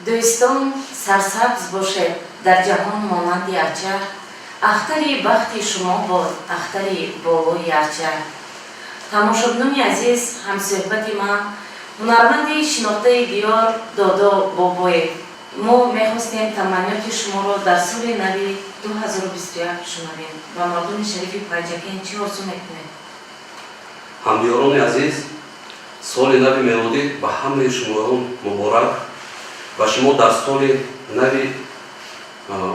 Дӯстон, сарсабз бошед, дар ҷаҳон монанди арча. Ахтари бахти шумо бод, ахтари болои арча. Тамошобинони азиз, ҳамсӯҳбати ман ҳунарманди шинохтаи диёр Додо Бобоев. Мо мехостем таманниёти шуморо дар соли нави 2021 шунавем. Ба мардуми шарифи Панҷакент чӣ орзу мекунед? Ҳамдиёрони азиз, соли нави мелодӣ ба ҳамаи шумоён муборак. Ба шумо дар соли нави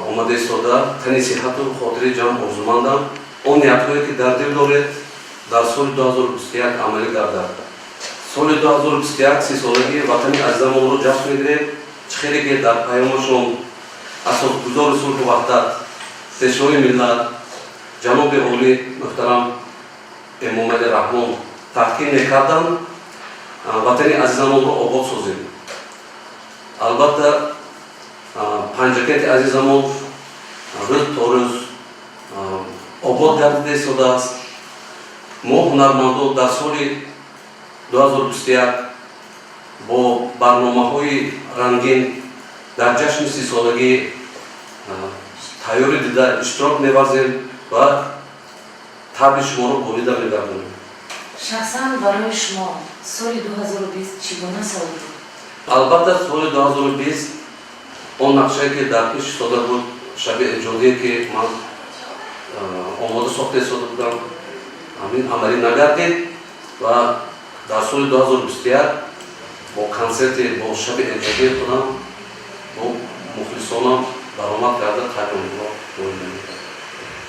омада истода тани сиҳату хотири ҷамъ орзумандам. Он ниятҳое, ки дар дил доред, дар соли 2021 амалӣ гардад. Соли 2021 сисолагии ватани азизамонро ҷашн мегирем. Чӣ хеле ки дар паёмашон асосгузори сулҳу ваҳдат, Пешвои миллат, ҷаноби олӣ муҳтарам Эмомалӣ Раҳмон таъкид мекарданд, ватани азизамонро обод созем. Албатта, Панҷакенти азизамон рӯз то рӯз обод гардида истодааст. Мо, ҳунармандон, дар соли 2021 бо барномаҳои рангин дар ҷашни сисолагӣ тайёрӣ дида иштирок меварзем ва табъи шуморо болида мегардонем. Шахсан барои шумо соли 2020 чӣ гуна сол буд? Албатта, соли 2020 он нақшае, ки дар пеш истода буд, шаби эҷодие, ки ман омода сохта истода будам, ҳамин амалӣ нагардид ва дар соли 2021 бо консерти, бо шаби эҷодии худам бо мухлисонам баромад карда, табъи онҳоро болида мекардам.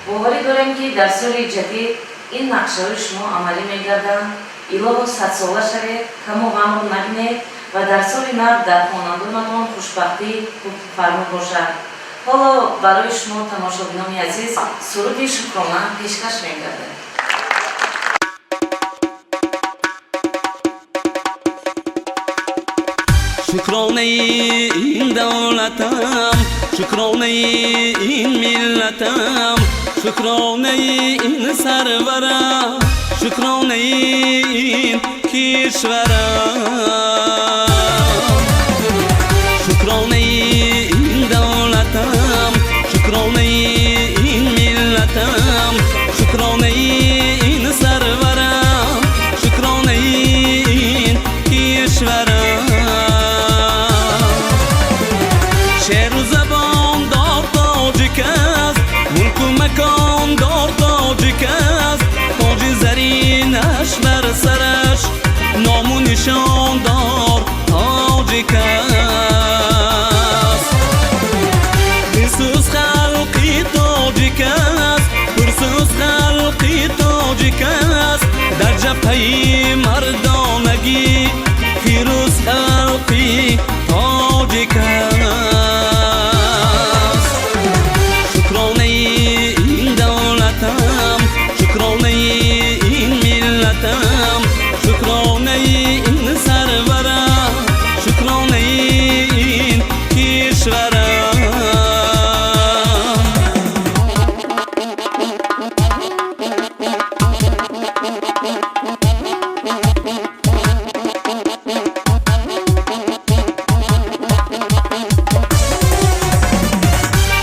Боварӣ дорем, ки дар соли ҷадид ин нақшаҳои шумо амалӣ мегарданд. Илоҳо, садсола шавед, каму ғамро набинед ва дар соли нав дар хонадонатон хушбахтӣ ҳукмфармо бошад. Ҳоло барои шумо, тамошобинони азиз, суруди шукрона пешкаш мегардад. Шукронаи ин давлатам, шукронаи ин миллатам, шукронаи ин сарварам, шукронаи ин кишварам. Шукронаи ин давлатам, шукронаи ин миллатам, шукронаи ин сарварам, шукронаи ин кишварам. Шеру забон дор тоҷик аст, мулку макон дор тоҷик аст, тоҷи заринаш бар сараш, ному нишон дор тоҷик аст. Дилсӯз халқи тоҷик аст, пурсӯз халқи тоҷик аст, дар ҷабҳаи мардонагӣ фирӯз халқи тоҷик аст. Шукронаи ин давлатам, шукронаи ин миллатам, шукронаи ин сарварам, шукронаи ин кишварам.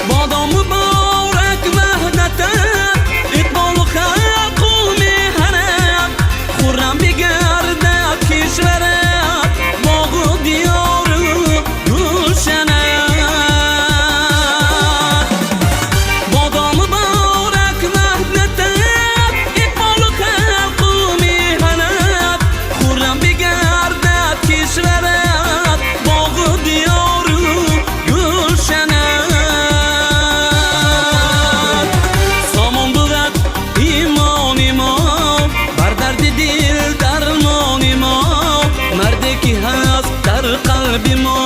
Бодо муборак ваҳдатат, иқболу халқу меҳанат, хуррам бигардад кишварат, боғу диёру гулшанат. Бодо муборак ваҳдатат, иқболу халқу меҳанат, хуррам бигардад кишварат, боғу диёру гулшанат. Сомон бувад имони мо, бар дарди дил дармони мо, марде ки ҳаст дар қалби мо,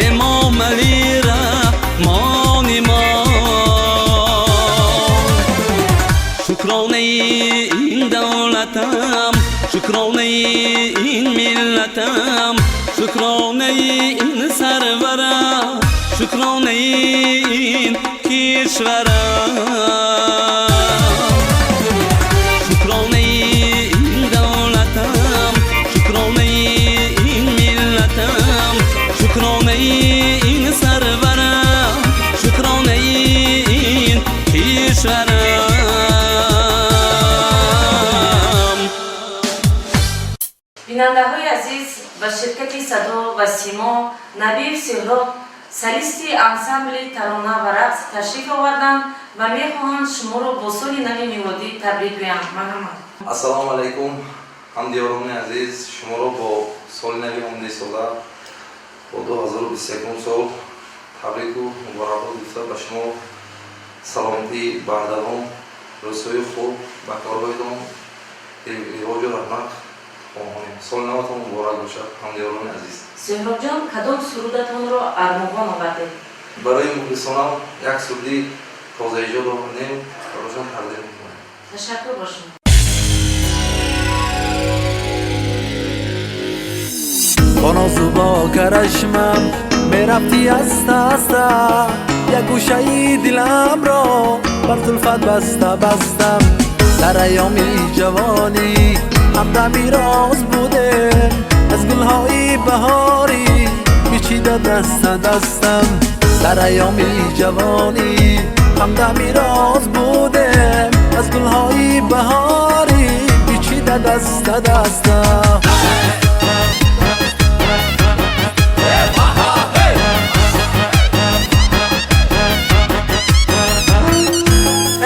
Эмомалӣ Раҳмони мо. Шукронаи ин давлатам, шукронаи ин миллатам, шукронаи ин сарварам, шукронаи ин кишварам. Шукронаи ин давлатам, шукронаи ин миллатам, шукронаи Шукронаи ин сарварам, шукронаи ин кишварам. Бинандаҳои азиз, ба ширкати «Садо ва симо» Набиев Сӯҳроб, солисти ансамбли тарона ва рақс, ташриф оварданд ва мехоҳанд шуморо бо соли нави милодӣ табрик гӯянд. Марҳамат. Ассалому алайкум, ҳамдиёрони азиз. Шуморо бо соли нави омадисола, бо 2021 сол табрику муборакбод гуфта, ба шумо саломатии бардавом, рӯзҳои хуб, ба корҳоятон ривоҷу раҳмат хоҳонем. Соли наватон муборак бошад, ҳамдиёрони азиз. Сӯҳробҷон, кадом сурудатонро армуғон овардед? Барои мухлисонам як суруди тозаиҷод овардем, барошон тақдим мекунем. Ташаккур ба шумо. Бо нозу бо карашмам мерафтӣ аста аста, як гӯшаи диламро бар зулфат баста бастам. Дар айёми ҷавонӣ ҳамдами роз будем, аз гулҳои баҳорӣ бичида даста дастам. Дар айёми ҷавонӣ ҳамдами роз будем, аз гулҳои баҳорӣ бичида даста дастам.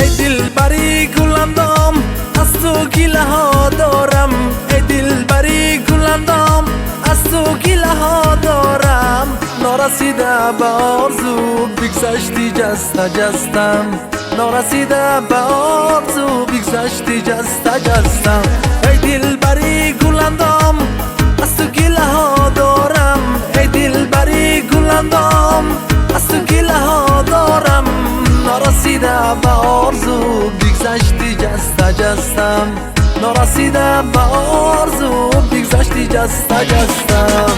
Эй дилбари гуландом, аз ту гилаҳо дорам. Эй дилбари гуландом, аз ту гилаҳо дорам. Норасида ба орзу бигзашти ҷаста ҷастам, норасида ба орзу бигзашти ҷаста ҷастам. Эй дилбари гуландом, аз ту гилаҳо дорам. Эй дилбари гуландом, аз ту гилаҳо дорам. Норасида ба орзу бигзашти ҷаста ҷастам, норасида ба орзу бигзашти ҷаста ҷастам.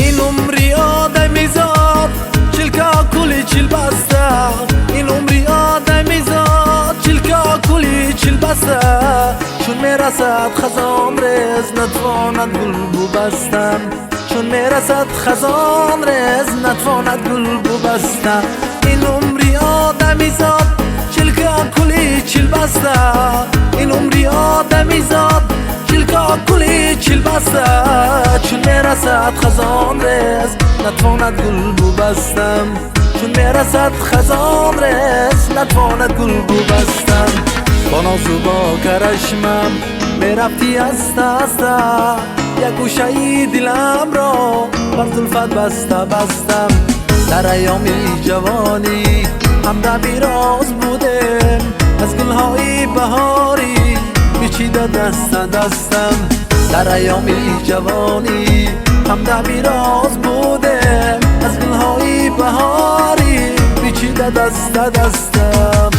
Ин умри одамизод чилкокули чилбаста, ин умри одамизод чилкокули чилбаста. Чун мерасад хазон рез, натвонад гул бубастан. Чун мерасад хазон рез, натвонад гул бубастан. Ин умри одамизод чилкокули чилбаста, ин умри одамизод чилкокули чилбаста. Чун мерасад хазон рез, натвонад гул бубастам. Чун мерасад хазон рез, натвонад гул бубастам. Бо нозу бо карашмам мерафтӣ аста аста, як гӯшаи диламро бар зулфат баста бастам. Дар айёми ҷавонӣ ҳамдами роз будем, аз гулҳои баҳорӣ бичида даста дастам. Дар айёми ҷавонӣ ҳамдами роз будем, аз гулҳои баҳорӣ бичида даста дастам.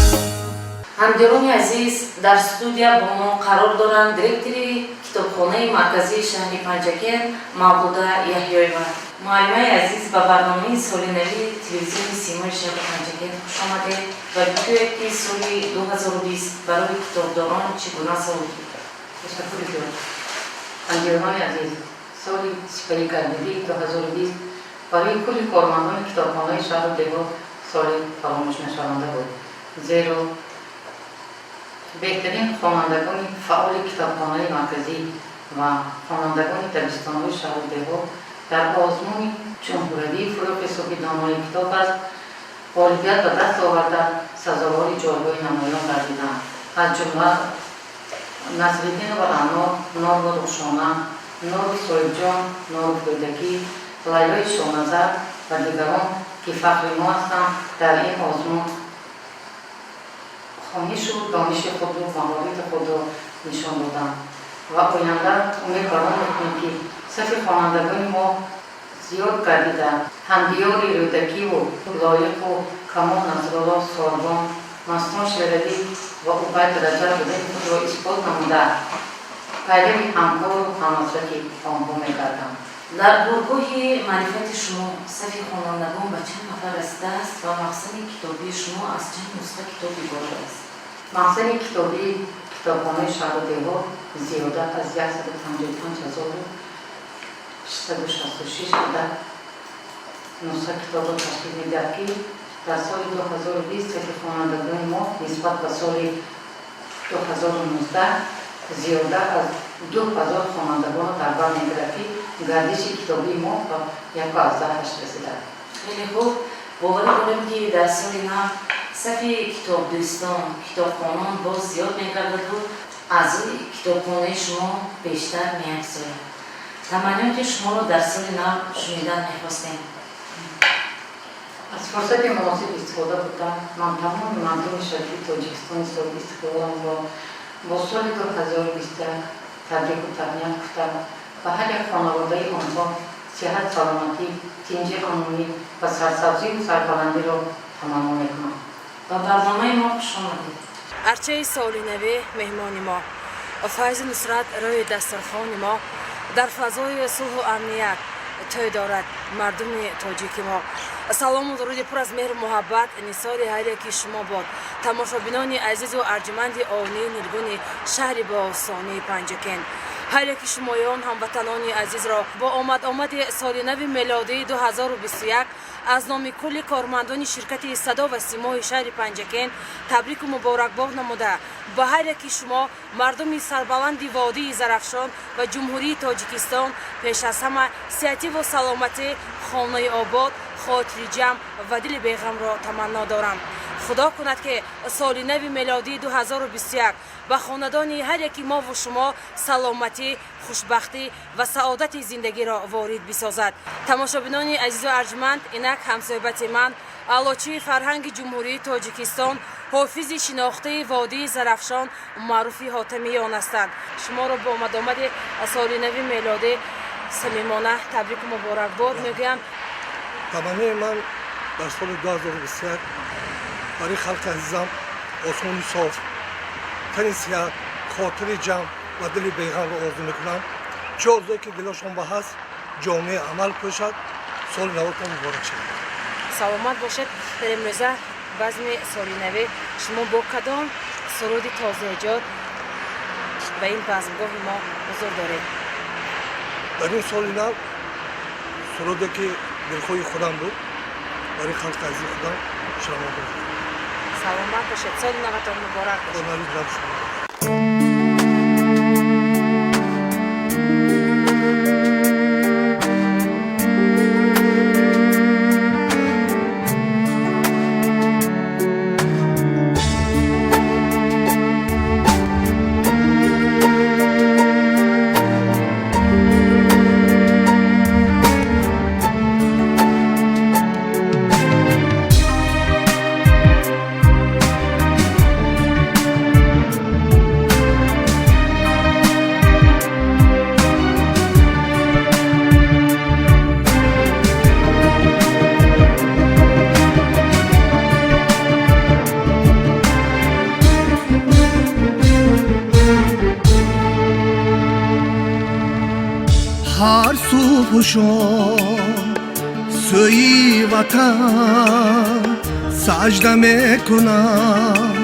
Ҳамдиёрони азиз, дар студия бо мо қарор доранд директори китобхонаи марказии шаҳри Панҷакент Мавлуда Яҳёева. Муаллимаи азиз, ба барномаи соли нави телевизиони «Симои шаҳри Панҷакент» хуш омадед ва бигӯед, ки соли 2020 барои китобдорон чӣ гуна сол буд? Ташаккури зиёд. Ҳамдиёрони азиз, соли сипаригардидии 2020 барои кулли кормандони китобхонаи шаҳру деҳот соли фаромӯшнашаванда буд, зеро беҳтарин хонандагони фаъоли китобхонаи марказӣ ва хонандагони дабистонҳои шаҳру деҳот дар озмуни ҷумҳуравии «Фурӯғи субҳи донои китоб аст» ғолибият ба даст оварда, сазовори ҷойгоҳи намоён гардиданд. Аз ҷумла Насриддинова Раъно, Норова Рухшона, Нори Соҳибҷон, Нори Фӯйдакӣ, Лайлои Шоназар ва дигарон, ки фахри мо ҳастанд, дар ин озмун хонишу дониши худро, маҳорати худро нишон доданд ва оянда умед бар он мекунем, ки сафи хонандагони мо зиёд гардида, ҳамдиёри Рӯдакиву Лоиқу Камол Насрулло, Сорбон, Мастон Шералӣ ва Убайд Раҷаб будани худро исбот намуда. Пайрави ҳамкору ҳаммаслаки онҳо мегардам. Дар боргоҳи маърифати шумо сафи хонандагон ба чанд нафар расидааст ва махзани китобии шумо аз чанд нусха китоб иборат аст? Махзани китобии китобхонаи шаҳру деҳот зиёда аз 155 666 адад нусха китобро ташкил медиҳад, ки дар соли 2020 сафи хонандагони мо нисбат ба соли 2019 зиёда аз 2000 хонандагонро дар бар мегирад, ки гардиши китобии мо ба 1,8 расидааст. Хеле хуб, боварӣ дорем, ки дар соли нав сафи китобдӯстон, китобхонон боз зиёд мегардаду аъзои китобхонаи шумо бештар меафзояд. Таманниёти шуморо дар соли нав шунидан мехостем. Аз фурсати муносиб истифода бурда, ман тамоми мардуми шарифи Тоҷикистони соҳибистиқлоламро бо соли 2021 табрику таҳният гуфта, ба ҳар як хонаводаи онҳо сиҳат, саломатӣ, тинҷи амонӣ ва сарсабзию сарбаландиро таманно мекунам. Ба барномаи мо хуш омадед. Арчаи соли навӣ меҳмони мо, файзу нусрат рӯи дастархони мо, дар фазои сулҳу амният тӯй дорад мардуми тоҷики мо. Салому дуруди пур аз меҳру муҳаббат нисори ҳар яки шумо бод, тамошобинони азизу арҷуманди овнии нилгуни шаҳри бостонии Панҷакент. Ҳар яки шумоён, ҳамватанони азизро бо омад-омади соли нави мелодии 2021 аз номи кулли кормандони ширкати Садо ва Симои шаҳри Панҷакент табрику муборакбод намуда, ба ҳар яки шумо, мардуми сарбаланди водии Зарафшон ва Ҷумҳурии Тоҷикистон, пеш аз ҳама сиҳативу саломатӣ, хонаи обод, хотири ҷамъ ва дили беғамро таманно дорам. Худо кунад, ки соли нави мелодии 2021 ба хонадони ҳар яки мову шумо саломатӣ, хушбахтӣ ва саодати зиндагиро ворид бисозад. Тамошобинони азизу арҷманд, инак ҳамсӯҳбати ман аълочии фарҳанги Ҷумҳурии Тоҷикистон, ҳофизи шинохтаи водии Зарафшон Маъруфи Ҳотамиён ҳастанд. Шуморо бо омадомади соли нави мелодӣ самимона табрику муборакбод мегӯям. Таманнои ман дар соли 2021 барои халқи азизам осмони соф, тани сиҳат, хотири ҷамъ ва дили беғамро орзу мекунам. Чӣ орзуе ки дилошон ба ҳаст, ҷомеи амал пӯшад. Соли навотон муборак шавад. Саломат бошед. Дар имрӯза базми соли навӣ шумо бо кадом суруди тозаэҷод ба ин базмгоҳи мо ҳузур доред? Дар ин соли нав суруде ки дилхоҳи худам буд, барои халқи азизи худам шунавон. Саломат бошед, соли наватон муборак бошад. Навид шумо. Ҳар субҳу шом сӯи ватан сажда мекунам,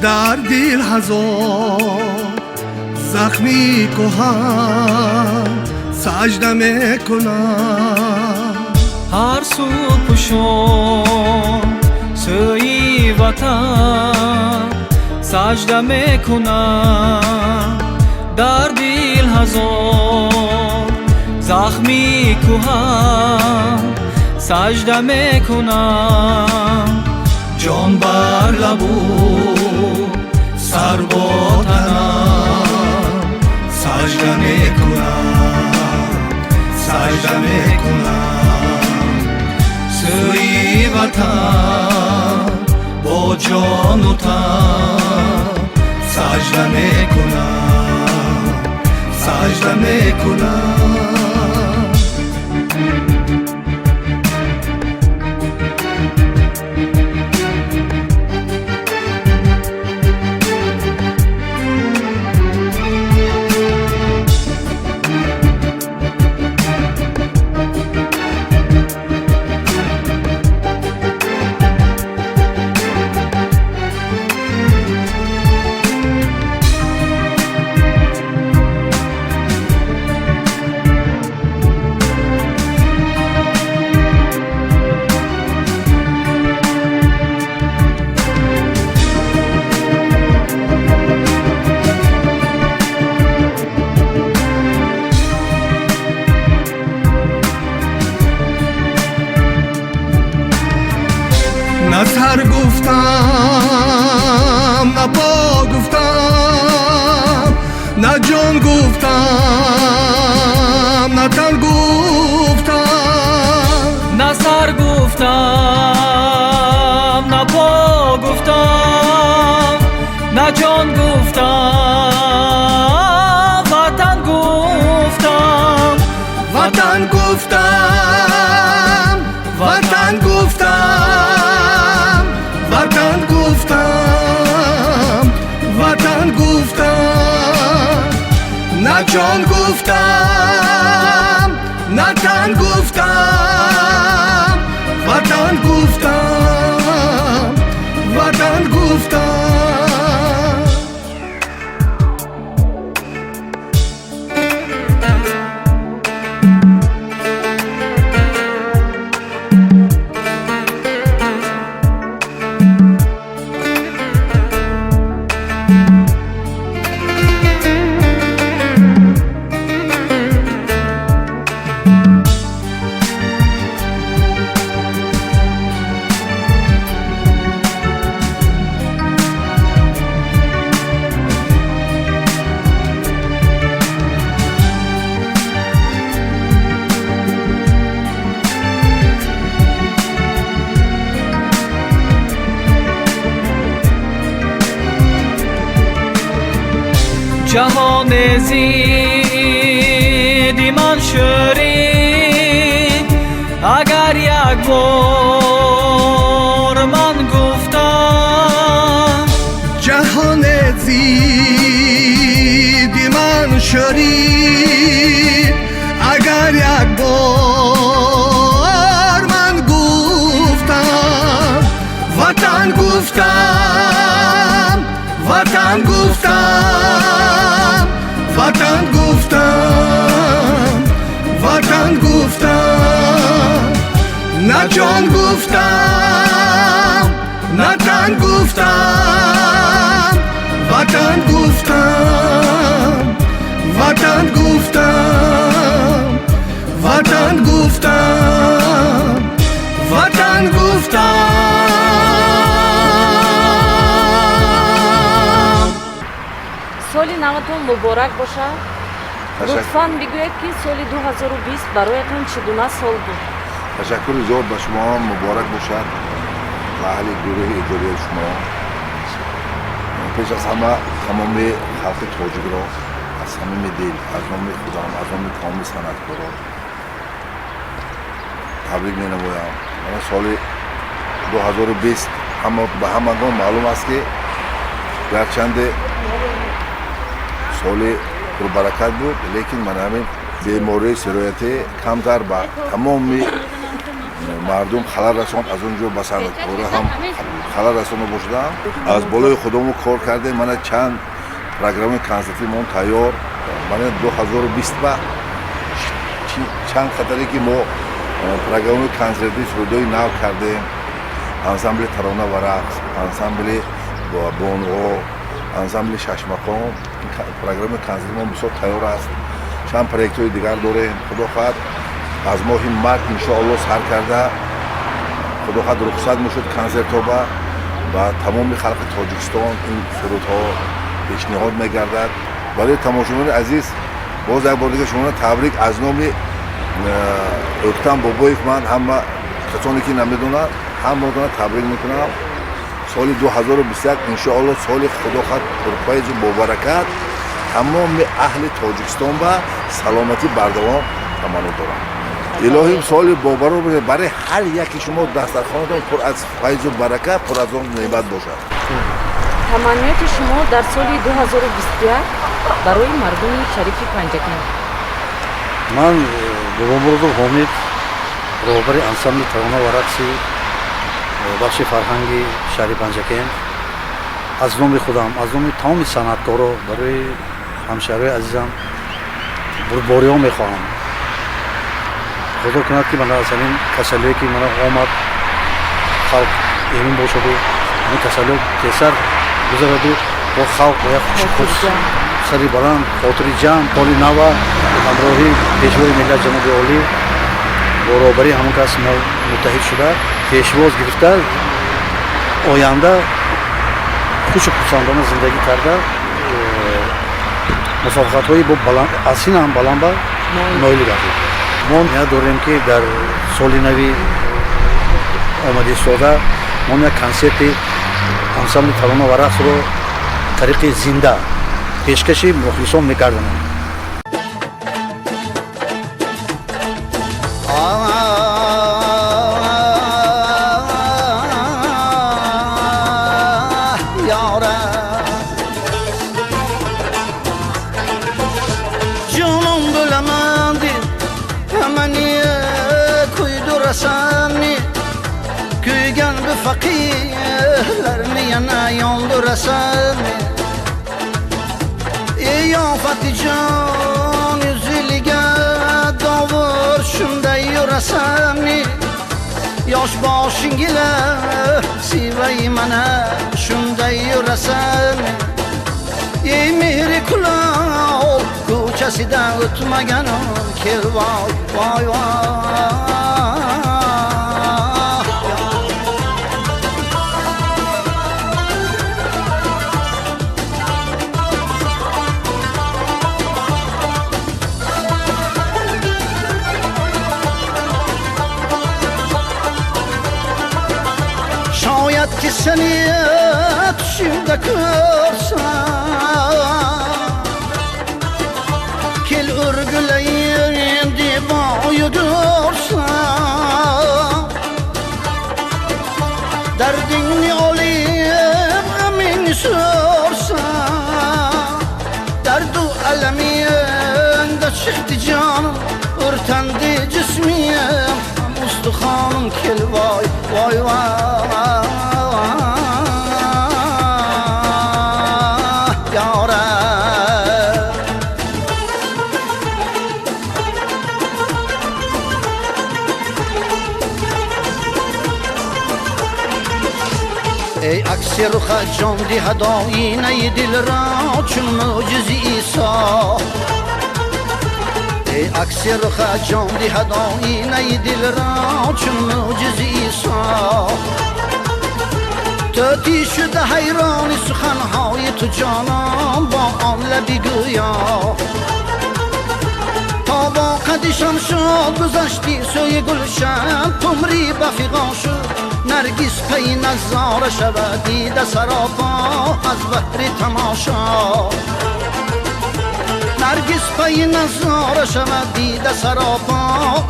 дар дил ҳазор захми кӯҳан сажда мекунам. Ҳар субҳу шом сӯи ватан сажда мекунам, дар дил ҳазор захми кӯҳан сажда мекунам. Ҷон бар лабу сар бо танам сажда мекунам, сажда мекунам сӯи ватан, бо ҷону тан сажда мекунам, сажда мекунам. На сар гуфтам, на по гуфтам, на ҷон гуфтам, на тан гуфтам. На сар гуфтам, на по гуфтам, на ҷон гуфтам, ватан гуфтам. Ватан гуфтам, ватан гуфтам, ватан гуфтам, ватан гуфтам. На ҷон гуфтам, на тан гуфтам, ватан гуфтам, ватан гуфтам. Ҷаҳон зидди ман шӯрид, агар як бор ман гуфтам. Ҷаҳон зидди ман шӯрид, агар як бор ман гуфтам. Ватан гуфтам, ватан гуфтам, ватан гуфтам, ватан гуфтам. На ҷон гуфтам, на тан гуфтам, ватан гуфтам, ватан гуфтам, ватан гуфтам, ватан гуфтам. Соли наватон муборак бошад. Лутфан бигӯед, ки соли 2020 бароятон чӣ гуна сол буд? Ташаккури зиёд, ба шумо ҳам муборак бошад ва аҳли гурӯҳи эҷодияи шумо. Пеш аз ҳама тамоми халқи тоҷикро аз самими дил, аз номи худам, аз номи тамоми санъаткоро табрик менамоям. Мана соли 2020 ба ҳамагон маълум аст, ки гарчанде соли пурбаракат буд, лекин мана ҳамин бемории сироятӣ камтар ба тамоми мардум халал расонд, аз он ҷо ба санъаткоро ҳам халал расонда бошадам. Аз болои худамон кор кардем, мана чанд программаи консертимон тайёр. Мана 2020 ба чанд хатаре ки мо программаи консертии сурудҳои нав кардем: ансамбли тарона ва рақс, ансамбли бонуҳо, ансамбли шашмақом. Программаи консертимон бисёр тайёр аст. Чанд проектҳои дигар дорем. Худо хоҳад, аз моҳи март иншоалло сар карда, худо хоҳад, рухсат мешуд консертҳо ба тамоми халқи Тоҷикистон ин сурудҳо пешниҳод мегардад. Барои тамошобинони азиз боз як бор дига шуморо табрик аз номи Ӯктам Бобоев. Ман ҳама касоне ки намедонанд, ҳамаотонро табрик мекунам. Соли 2021 иншоалло соли худо хоҳад пурфайзу бобаракат, тамоми аҳли Тоҷикистон ба саломатӣ бардавом таманно дорам. Илоҳим соли бобарор бошад барои ҳар яки шумо, дастархонатон пур аз файзу баракат, пур аз он неъмат бошад. Таманниёти шумо дар соли 2021 барои мардуми шарифи Панҷакент? Ман Бобомуродов Ҳомид, роҳбари ансамбли тарона ва рақси бахши фарҳанги шаҳри Панҷакент, аз номи худам, аз номи тамоми санъаткоро барои ҳамшаҳриҳои азизам бурдбориҳо мехоҳам. Худо кунад, ки мана аз ҳамин касалиҳое ки мана омад, халқ эмин бошаду ҳамин касалиҳо тезтар гузараду бо халқ бо як хушхуш, сари баланд, хотири ҷамъ соли нава ҳамроҳи пешвои миллат ҷаноби олӣ, бо роҳбарии ҳамон кас мо муттаҳид шуда, пешвоз гирифта. Оянда хушу хурсандона зиндагӣ карда, мувофиқатҳои аз ин ҳам баланд ба ноил гардид. Мо ният дорем, ки дар соли нави омада истода мо як консерти ансамбли тарона ва рақсро тариқи зинда пешкаши мухлисон мегардонем. Kuygan bu fakirlarni yana yondirasan. Ey ofatijon, yuziliga dovur shunday yurasan. Yosh boshingila sivay mana shunday yurasan. Ey mehri kulol ko'chasidan o'tmagan kel voy voy voy. Şayet ki seni düşümde görsem, kel örgüleyim deb uyudursam, derdingni olib g'amingni so'rsam, dardu alamingda chiqdi jonim, o'rtandi jismim, ustixonim kel voy voy voy. Ey aksi ruha jon dihad oyinai dil ra chun mo'jizi Iso. Ey aksi ruha jon dihad oyinai dil ra chun mo'jizi Iso. To'ti shuda hayroni suxanhoyi tu jonon bo on labi go'yo. تا با قد شمشاد گذشتی سوی گلشن، قمری به فیغان شد نرگس پی نظاره شود دیده سراپا از بهر تماشا. نرگس پی نظاره شود دیده سراپا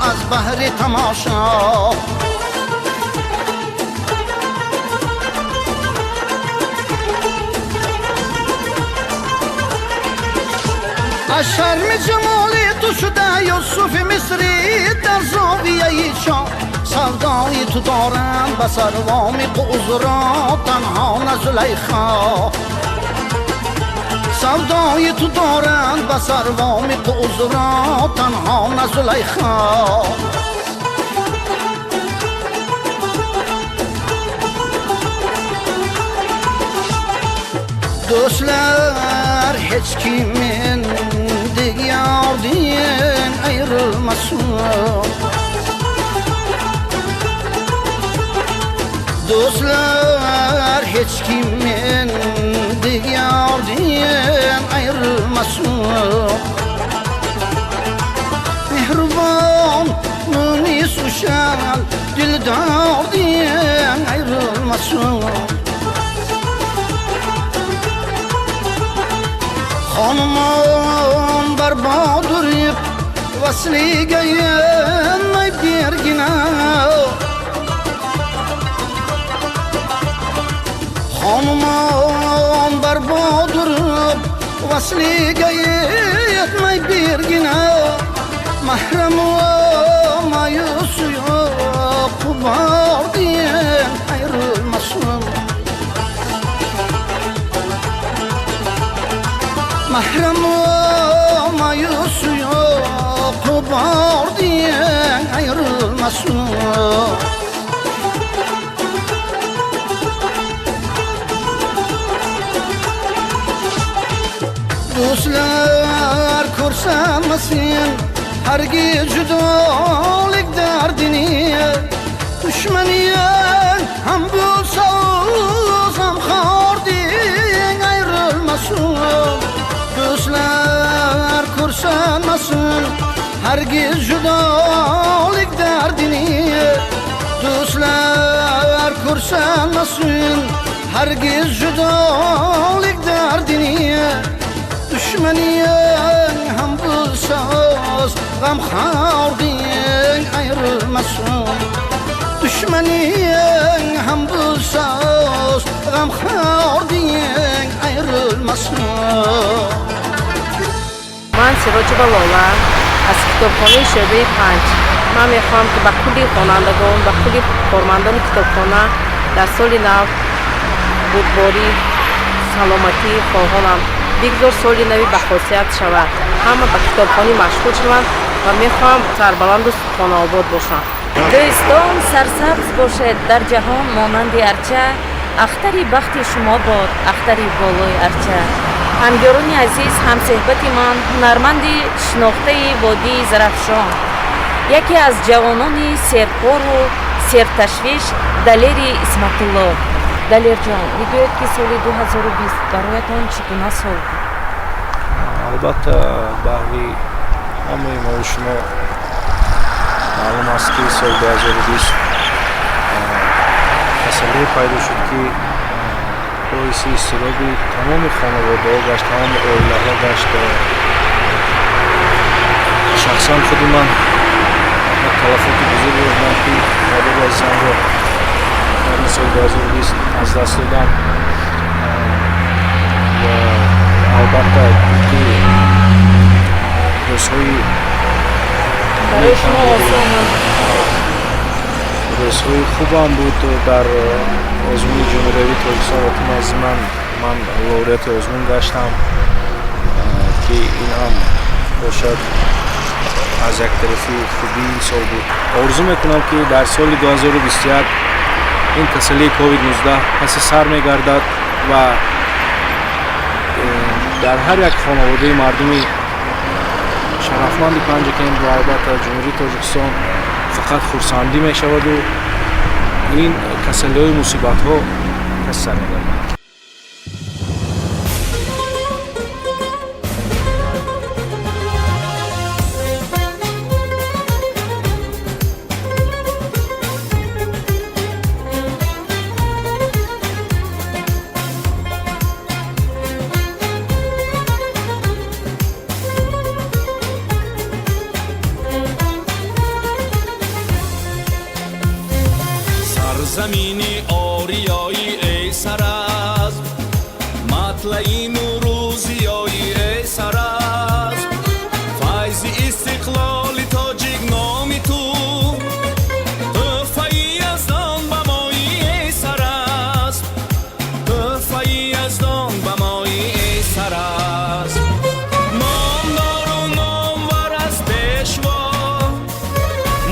از بهر تماشا. از شرم جمال تو شده یوسف مصری در زاویه چا، سودای تو دارم به سر وامی قوز را تنها نه زلیخا. سودای تو دارم به سر وامی قوز را تنها نه زلیخا. Do'stlar hech kim mendek yordan ayrilmasin. Do'stlar hech kim mendek yordan ayrilmasin. Mehribon munis ushal dildordan ayrilmasin. Xonimon barbod urib vasliga yenmay bergina. Xonimon barbod urib vasliga yetmay bergina. Mahram va mayus yo'q bordin ayrilmasin. Mahram mayus yo'q bordin ayrilmasin. Do'stlar ko'rsamasin hargiz judolik dardini, dushmaning ham bo'lsa Ko'rsanmasin hargiz judolik dardini. Do'stlar ko'rsanmasin hargiz judolik dardini. Dushmaning ham bo'lsa o'z g'amxo'rding ayrilmasin. Dushmaning ham bo'lsa o'z g'amxo'rding ayrilmasin. Ман Сироҷева Лола аз китобхонаи шӯъбаи 5. Ман мехоҳам, ки ба кулли хонандагон, ба кулли кормандони китобхона дар соли нав бурдборӣ, саломатӣ хоҳонам. Бигзор соли нави бахосият шавад, ҳама ба китобхонӣ машғул шаванд ва мехоҳам сарбаланду хонаобод бошанд. Дӯстон, сарсабз бошед, дар ҷаҳон монанди арча. Ахтари бахти шумо бод, ахтари болои арча. Ҳамёрони азиз, ҳамсӯҳбати ман ҳунарманди шинохтаи водии Зарафшон, яке аз ҷавонони серкору серташвиш Далери Исматулло. Далерҷон, бигӯед, ки соли 2020 бароятон чӣ гуна сол буд? Албатта, баҳри ҳамаи мову шумо маълум аст, ки соли 2020 касалие пайдо шуд, ки боиси изтироби тамоми хонаводаҳо гашт, тамоми оилаҳо гашт. Шахсан худи ман як талафоти бузург додам, ки модари азизамро дар ин соли 2020 аз даст додам. Ва албатта, ки рӯзҳои барои шумо осон рӯзҳои хубам буд. Дар озмуни ҷумҳуриявии Тоҷикистон «Ватани азизи ман» ман лауреати озмун гаштам, ки ин ҳам бошад аз як тарафи хубии ин сол буд. Орзу мекунам, ки дар соли 2021 ин касалии COVID-19 паси сар мегардад ва дар ҳар як хонаводаи мардуми шарафманди Панҷакент ва албатта Ҷумҳурии Тоҷикистон фақат хурсандӣ мешаваду ин касалиҳои мусибатҳо паси сар мегарданд. Сарзамини ориёӣ, эй Саразм, матлаи нуру зиёӣ, эй Саразм, файзи истиқлоли тоҷик номи ту, тӯҳфаи яздон ба моӣ, эй Саразм, тӯҳфаи яздон ба моӣ, эй Саразм. Номдору номвар аз пешво,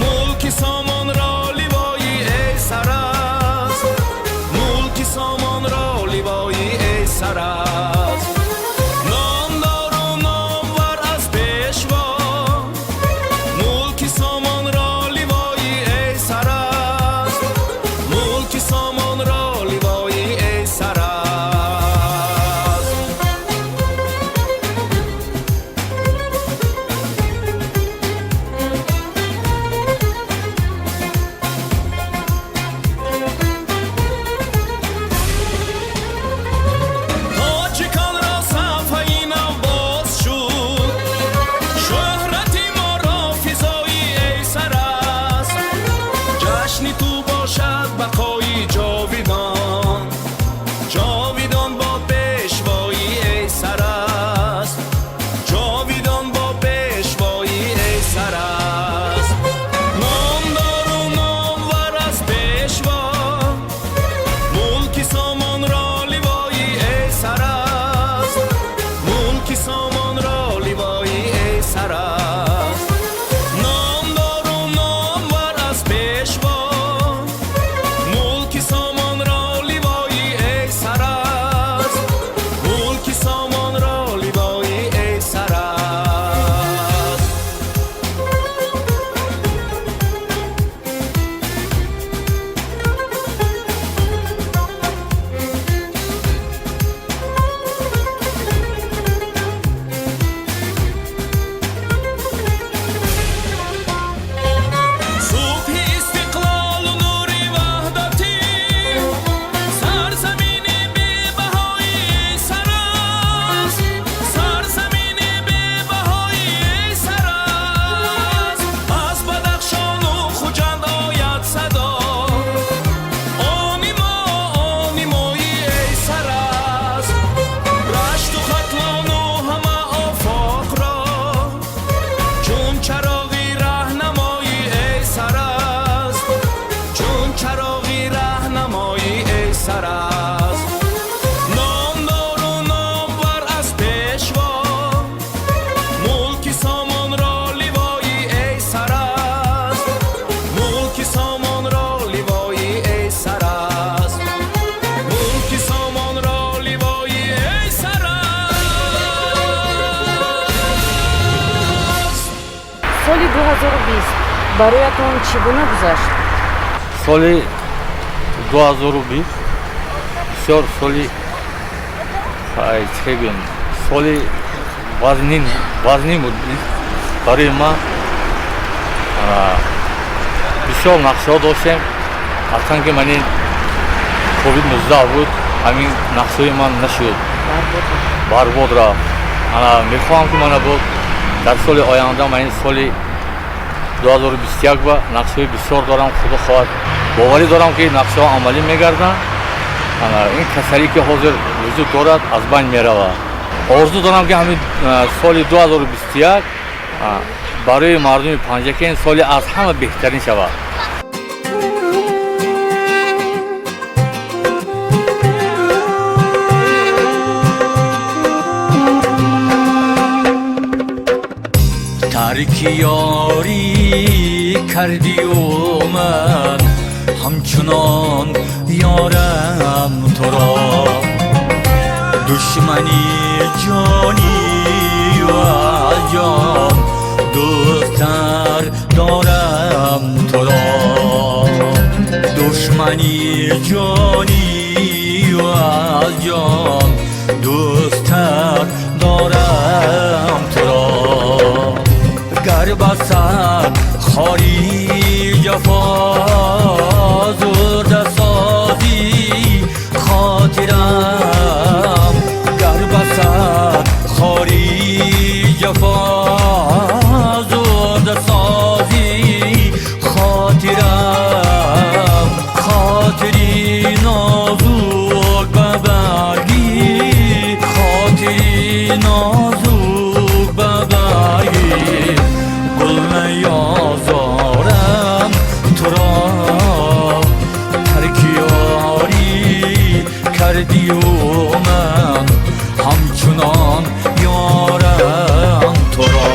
мулки Сомонро ливоӣ, эй Саразм. 2020 бароятон чӣ гуна гузашт? Соли 2020 бисёр соли, чӣ гӯям, соли вазнин буд барои ман. Бисёр нақшаҳо доштем, ҳарчанд ки мани ковид 19 буд, ҳамин нақшаҳои ман нашуд, барбод рафт. Ана мехоҳам, ки мана буд дар соли оянда, ман ин соли 2021 ба нақшаҳои бисёр дорам. Худо хоҳад, боварӣ дорам, ки нақшаҳо амалӣ мегарданд. Ин касалӣ, ки ҳозир вуҷуд дорад, аз байн меравад. Орзу дорам, ки ҳамин соли 2021 барои мардуми Панҷакент соли аз ҳама беҳтарин шавад. Тарки ёрӣ кардию ман ҳамчунон ёрам туро, душмани ҷонӣ аз ҷон дӯсттар дорам туро, душмани ҷонӣ аз ҷон дӯсттар дорам туро. Гар басад хори ҷафо зурда созӣ хотирам, гар басад хори ҷафо зурда созӣ хотирам, хотири нозук ба баргӣ, хотири нозук ба баргӣ гул наёзорам туро. Тарки ёрӣ кардию ман ҳамчунон ёрам туро.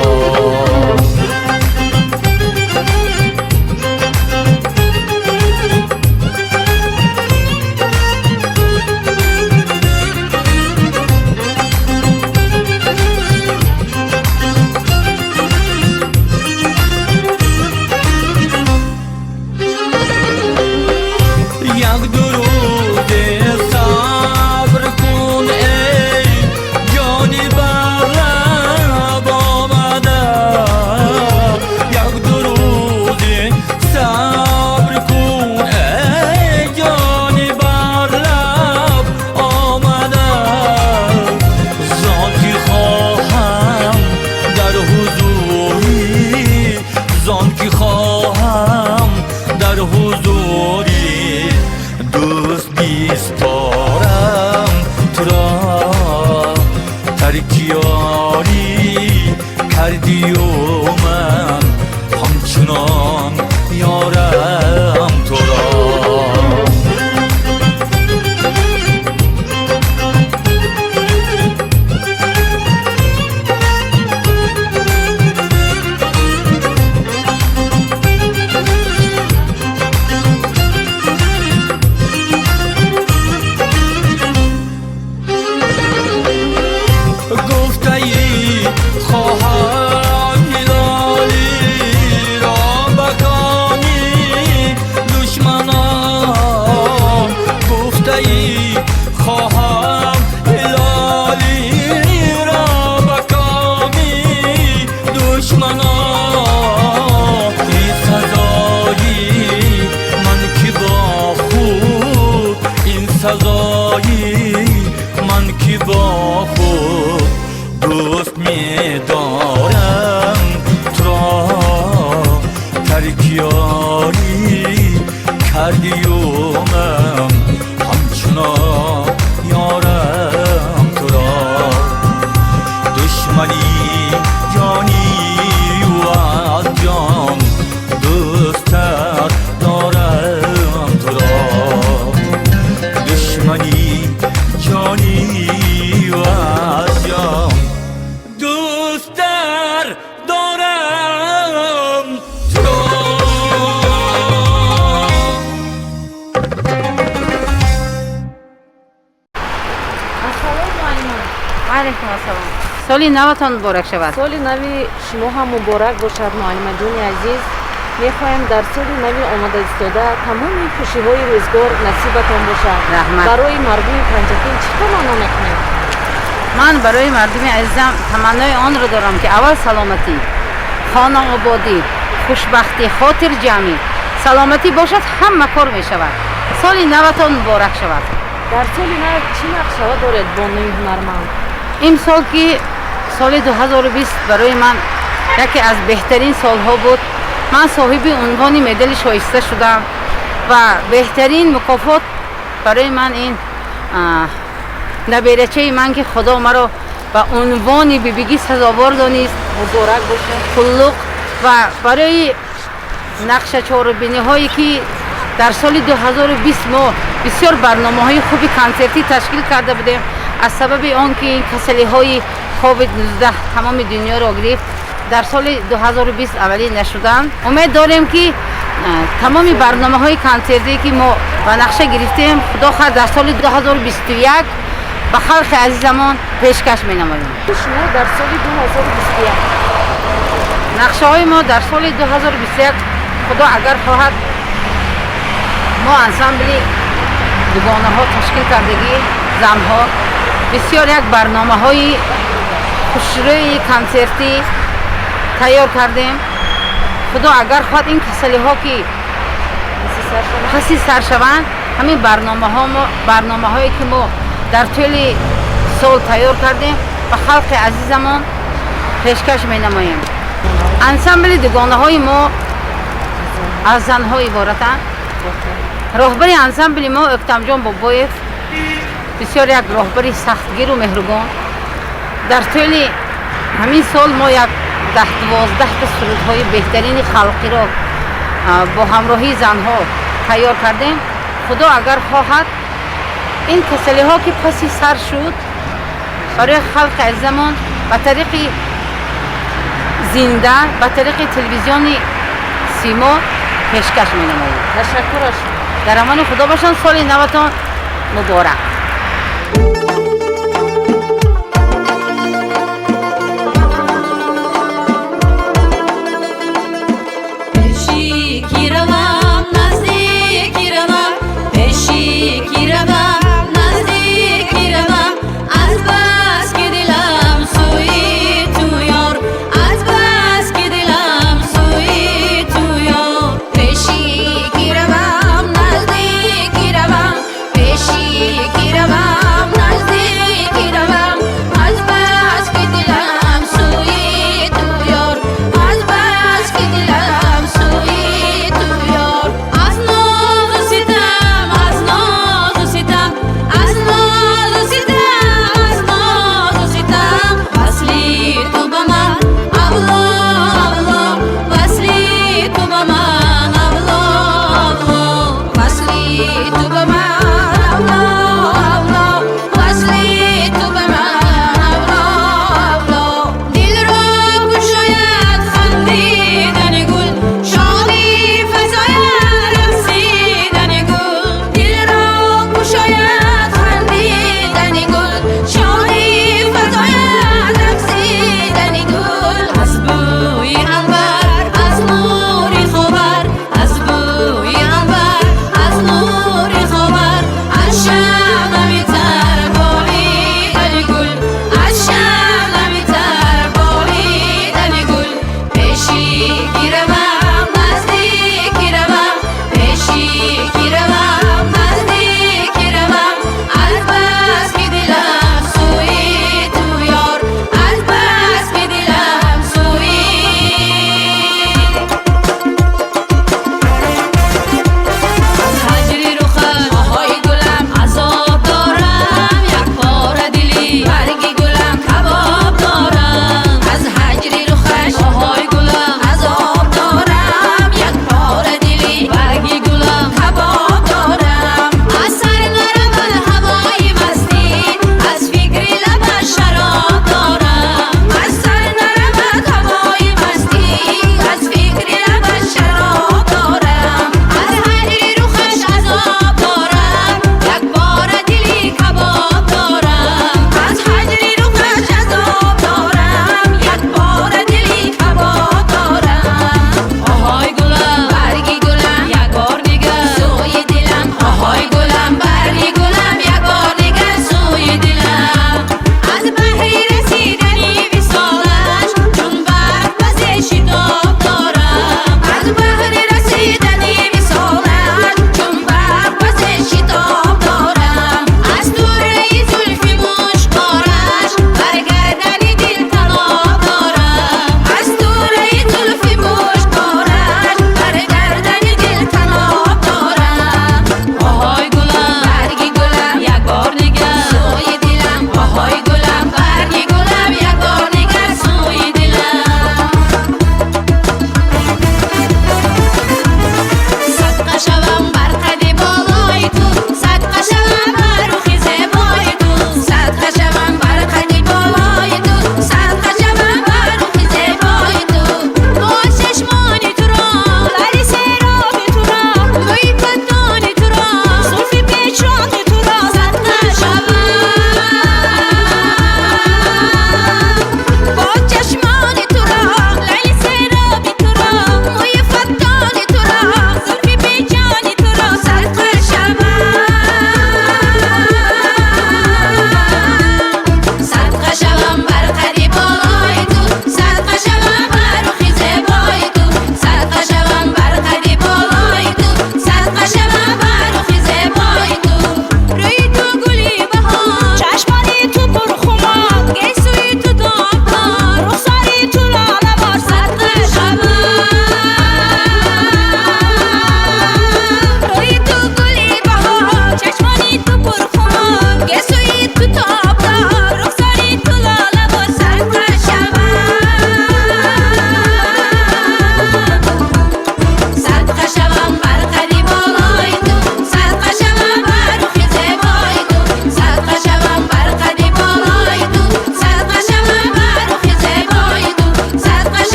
Як дуруде сабр кун, эй ҷони бар лаб омада, як дуруде сабр кун, эй ҷони бар лаб омада, зон ки хоҳам дар ҳузурӣ, зон ки хоҳам дар ҳузурӣ дӯст бисторам туро. Тарки ёрӣ кардию ман ҳамчунон ёрам туро. Гуфтаи хоҳам ҳилолиро ба коми душманон, гуфтаи хоҳам ҳилолиро ба коми душманон. Ин сазои ман ки бо худ, ин сазои ман ки бо худ дӯст медорам туро. Тарки ёрӣ кардию ман ҳамчунон ёрам туро, душмани ҷонию аз ҷон дӯсттар дорам туро, душмани ҷонию аз ҷон дӯсттар дорам туро. Соли наватон муборак шавад. Соли нави шумо ҳам муборак бошад, муаллимаҷони азиз. Мехоҳем дар соли нави омада истода тамоми хушиҳои рӯзгор насибатон бошад. Раҳмат. Барои мардуми Панҷакент чӣ таманно мекунед? Ман барои мардуми азизам таманнои онро дорам, ки аввал саломатӣ, хонаободӣ, хушбахтӣ, хотирҷамъӣ. Саломатӣ бошад, ҳама кор мешавад. Соли наватон муборак шавад. Дар соли нав чӣ нақшаҳо доред, бонуи ҳунарманд? Имсол, ки соли 2020 барои ман яке аз беҳтарин солҳо буд, ман соҳиби унвони медали шоиста шудам ва беҳтарин мукофот барои ман ин наберачаи ман, ки Худо маро ба унвони бибигӣ сазовор донист. Муборак бошад. Хуллуқ ва барои нақшачорубиниҳое, ки дар соли 2020 мо бисёр барномаҳои хуби консертӣ ташкил карда будем, аз сабаби он ки ин касалиҳои ковид-19 тамоми дунёро гирифт, дар соли 2020 амалӣ нашуданд. Умед дорем, ки тамоми барномаҳои консертие, ки мо ба нақша гирифтем, Худо хоҳад, дар соли 2021 ба халқи азизамон пешкаш менамоем. Шумо дар соли 2021? Нақшаҳои мо дар соли 2021, Худо агар хоҳад, мо ансамбли дугонаҳо ташкил кардагӣ, занҳо бисёр як барномаҳои хушрӯи консертӣ тайёр кардем. Худо агар хоҳад, ин касалиҳо ки паси сар шаванд, ҳамин барномаҳое, ки мо дар тӯли сол тайёр кардем, ба халқи азизамон пешкаш менамоем. Ансамбли дугонаҳои мо аз занҳо иборатанд. Роҳбари ансамбли мо Өктамҷон Бобоев, бисёр як роҳбари сахтгиру меҳрубон. Дар тӯли ҳамин сол мо як 10-12 та сурудҳои беҳтарини халқиро бо ҳамроҳии занҳо тайёр кардем. Худо агар хоҳад, ин касалиҳо ки паси сар шуд, барои халқи азизамон ба тариқи зинда, ба тариқи телевизиони Симо пешкаш менамоем. Ташаккур аз шумо. Дар амони Худо бошанд. Соли наватон муборак. Пеши ки равам, наздики равам, пеши ки равам, наздики равам, аз бас ки дилам сӯи ту ёр, аз бас ки дилам сӯи ту ёр. Пеши ки равам, наздики равам, пеши ки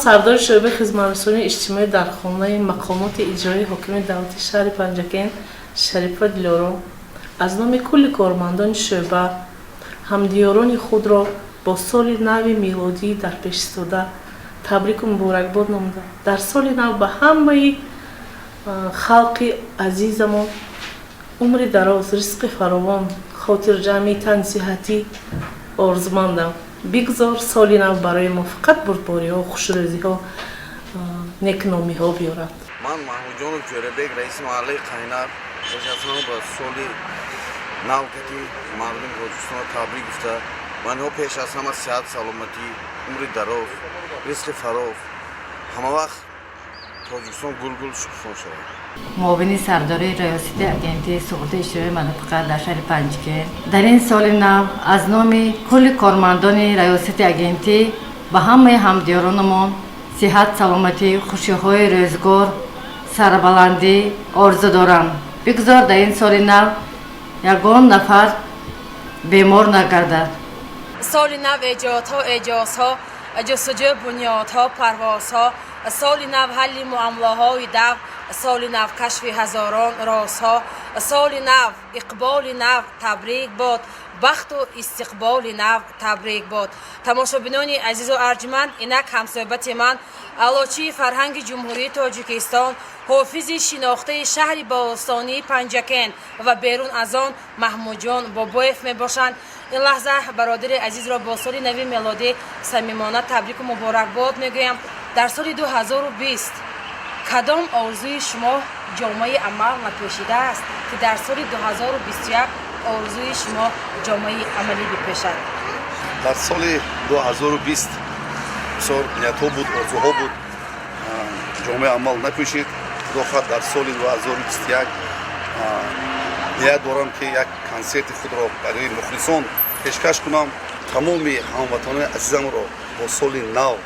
Сардори шӯъбаи хизматрасонии иҷтимоӣ дар хонаи мақомоти иҷроии ҳокими давлати шаҳри Панҷакент Шарипова Дилором аз номи кулли кормандони шӯъба ҳамдиёрони худро бо соли нави мелодӣ дар пеш истода табрику муборакбод намуда, дар соли нав ба ҳамаи халқи азизамон умри дароз, ризқи фаровон, хотирҷамъӣ, тансиҳатӣ орзумандам. Бигзор соли нав барои мо фақат бурдбориҳо, хушрӯзиҳо, некномиҳо биёрад. Ман Маҳмудҷонов Ҷӯрабек, раиси маҳаллаи Қайнар, пеш аз ҳама ба соли нав кати мардуми Тоҷикистонро табрик гуфта, ба онҳо пеш аз ҳама сиҳат, саломатӣ, умри дароз, ризқи фарох, ҳамавақт Тоҷикистон гулгул шукуфон шавад. Муовини сардори раёсати агентии суғуртаи иҷтимоии манотиқа дар шаҳри Панҷакент дар ин соли нав аз номи кулли кормандони раёсати агентӣ ба ҳамаи ҳамдиёронамон сиҳат, саломатӣ, хушиҳои рӯзгор, сарбаландӣ орзу дорам. Бигзор дар ин соли нав ягон нафар бемор нагардад. Соли нав эҷодҳо, эъҷозҳо, ҷустуҷӯ, бунёдҳо, парвозҳо, соли нав ҳалли муаммоҳои дав, соли нав кашфи ҳазорон розҳо, соли нав иқболи нав табрик бод, бахту истиқболи нав табрик бод. Тамошобинони азизу арҷманд, инак ҳамсӯҳбати ман аълочии фарҳанги Ҷумҳурии Тоҷикистон, ҳофизи шинохтаи шаҳри бостонии Панҷакент ва берун аз он Маҳмудҷон Бобоев мебошанд. Ин лаҳза бародари азизро бо соли нави мелодӣ самимона табрику муборакбод мегӯям. Дар соли 2020 кадом орзуи шумо ҷомаи амал напӯшидааст, ки дар соли 2021 орзуи шумо ҷомаи амалӣ бипӯшад? Дар соли 2020 бисёр ниятҳо буд, орзуҳо буд, ҷомаи амал напӯшид. Худо хоҳад, дар соли 2021 ният дорам, ки як консерти худро барои мухлисон пешкаш кунам. Тамоми ҳамватанони азизамро бо соли нав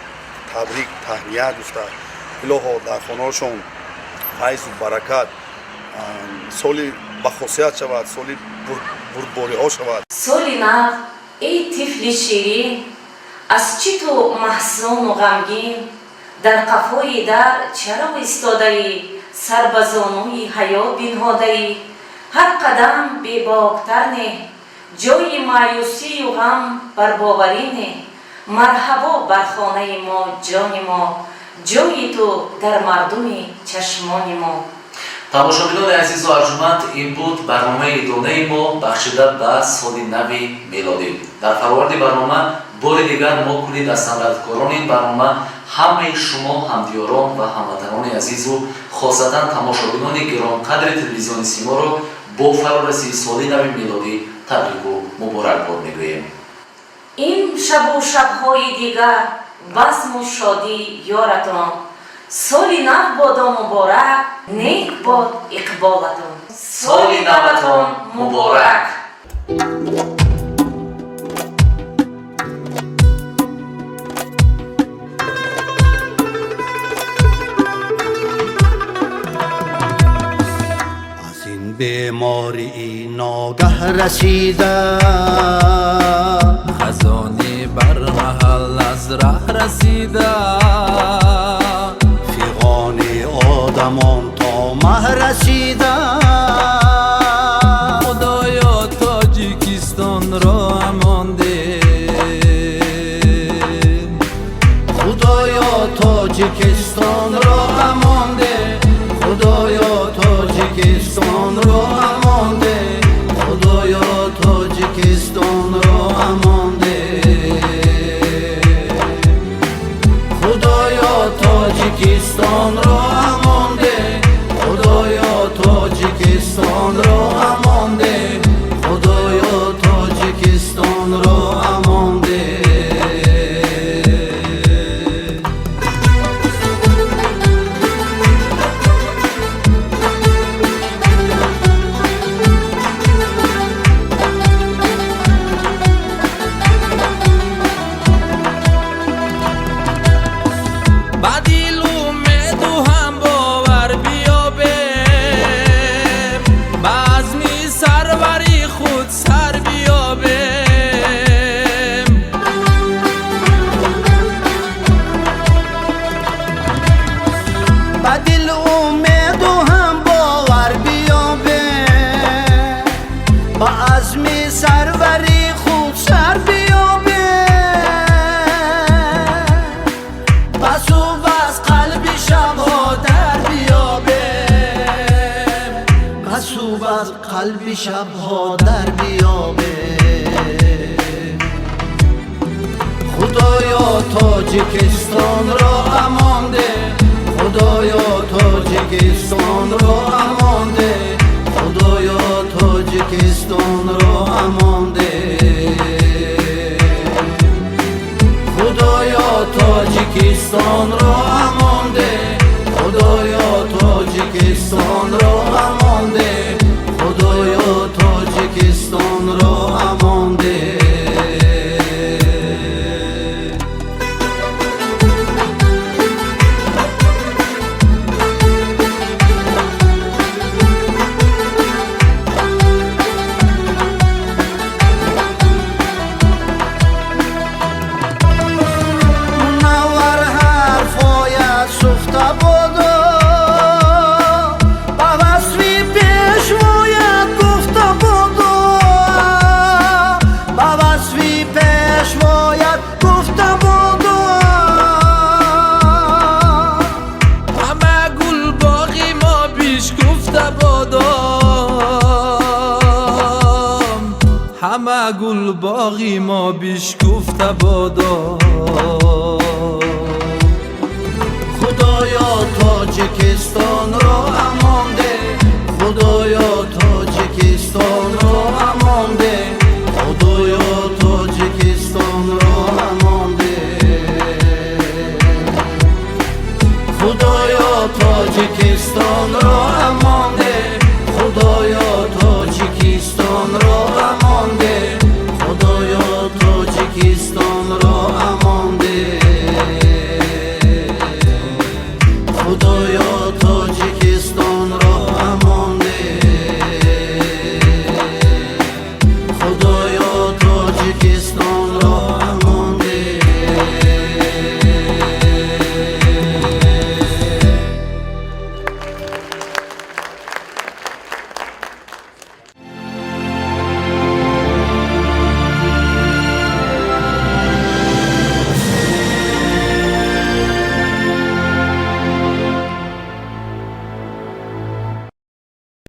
табрик, таҳният гуфта, илоҳо дар хонаҳошон файзу баракат, соли бахосият шавад, соли бурдбориҳо шавад. Соли нав, эй тифли ширин, аз чӣ ту маҳзуну ғамгин? Дар қафои дар чаро истодаӣ, сар ба зонуи ҳаёт бинҳодаӣ? Ҳар қадам бебоктар не, ҷои маъюсию ғам барбоварӣ не. Марҳабо бар хонаи мо, ҷони мо, ҷои ту дар мардуми чашмони мо. Тамошобинони азизу арҷуманд, ин буд барномаи идонаи мо, бахшида ба соли нави мелодӣ. Дар фароварди барнома бори дигар мо, кулли дастандардкорони ин барнома, ҳамаи шумо ҳамдиёрон ва ҳамватанони азизу хосатан тамошобинони гиронқадри телевизиони Симоро бо фарорасии соли нави мелодӣ табрику муборакбод мегӯем. Ин шабу шабҳои дигар базму шодӣ ёратон. Соли нав бодо муборак, нек бод иқболатон. Соли наватон муборак! Аз ин бемории ногаҳ расида, хазони бар маҳал аз раҳ расида, фиғони одамон то маҳ расида. Худоё, Тоҷикистонро амон деҳ. Худоё, Тоҷикистонро амон деҳ. Худоё, Тоҷикистонро амон деҳ. Худоё, Тоҷикистонро амон деҳ. Худоё, Тоҷикистонро амон деҳ. Худоё, Тоҷикистонро амон деҳ. Худоё, Тоҷикистонро амон деҳ. Ба дилу умеду ҳам хуб аз қалби шабҳо дар биёбем. Худоё, Тоҷикистонро амон деҳ, Худоё, Тоҷикистонро амон деҳ, Худоё, Тоҷикистонро амон деҳ. Худоё, Тоҷикистонро амон деҳ, Худоё, Тоҷикистонро амон деҳ, Худоё, Тоҷикистонро амон деҳ. Мунаввар ҳарфоят суфта бодо, ба васфи пешвоят гуфта бодо, ба васфи пешвоят гуфта бодо. Ҳама гулбоғи мо бишкуфта бодом, ҳама гулбоғи мо бишкуфта бодом. Худоё, Тоҷикистонро амон деҳ, Худоё,